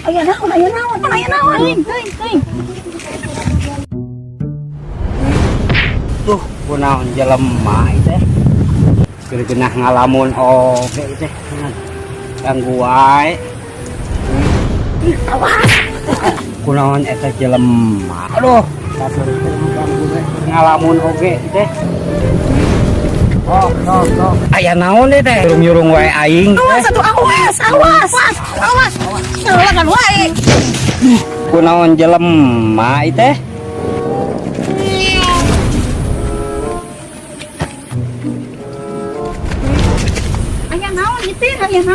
Aya naon, aya naon, aya naon. Teuing, teuing, teuing. Tuh, kunaon jelema ieu teh. Geunah ngalamun oge ieu teh. Ganggu wae. Awas. Kunaon eta jelema. Aduh, ganggu teh ngalamun oge ieu teh. Oh, oh, oh. Aya naon ieu teh? Nyurung-nyurung wae aing teh. Awas atuh, awas, awas. Awas. Ngalakan wae. Kunaon jelema ieu teh? Aya naon ieu teh? Aya naon?